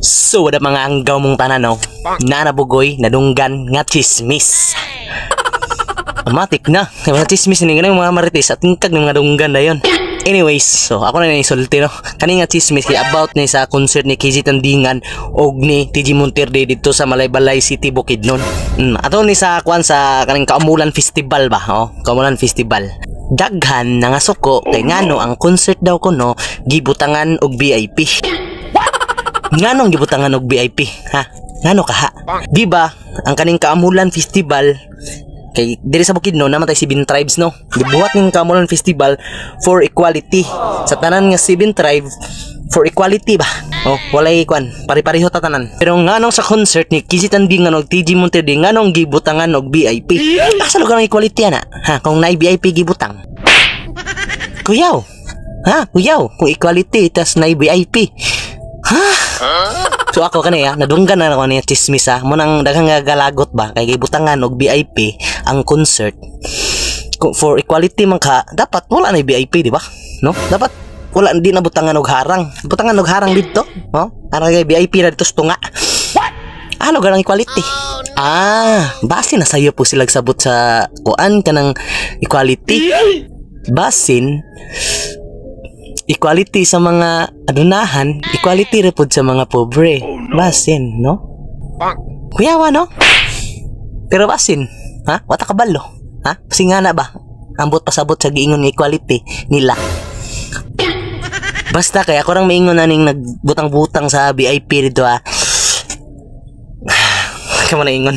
So, wala mga anggaw mong tanan, no? Nanabugoy, nadunggan, nga chismis. Matik na. Mga chismis ni nga mga marites at tingkag ng mga dunggan na yun. Anyways, so ako na isulti, no. Kani nga chismis kay about ni sa concert ni KZ Tandingan og ni TG Monterde dito sa Malaybalay City, Bukidnon. Ato ni sa kwan, sa kaning Kaamulan Festival ba? Oh, Kaamulan Festival. Daghan na nga suko kay ngano ang concert daw kuno gibutangan og VIP. Nganong gibutangan og VIP? Ha? Ngano kaha? Di ba ang kaning Kaamulan Festival kay diri sa Bukidnon naman tay seven tribes, no? Gibuhat ning Kaamulan Festival for equality. Sa tanan nga seven tribe, for equality ba? Oh, walay kwan, pare-pareho ta tanan. Pero nganong sa concert ni KZ Tandingan og TG Monterde, nganong gibutangan og VIP? Asa lugar ang equality ana? Ha, kung naay VIP gibutang. Kuyaw. Ha, kuyaw, kung equality tas naay VIP. Ha? So ako kani ah, nadunggan na ako niya chismis ah. Mo nang daghang nga galagot ba kay gibutangan og VIP ang concert. Kung for equality man ka, dapat wala na VIP, di ba? No? Dapat wala, di na butangan og harang. Butangan og harang dito, no? Ara kay VIP na dito sa tunga. Ano ganang equality? Ah, base na sayo po sila sabot sa kuan kanang equality. Basin equality sa mga adunahan, equality ra pud sa mga pobre. Basin, no? Kuyawa, no? Pero basin, ha? Wata kabalo. Ha? Kasi nga na ba? Ambot pasabot sa giingon nga equality nila. Basta kay ako rang maingon na ning nagbutang-butang sa VIP dito ah. Kamo na ingon.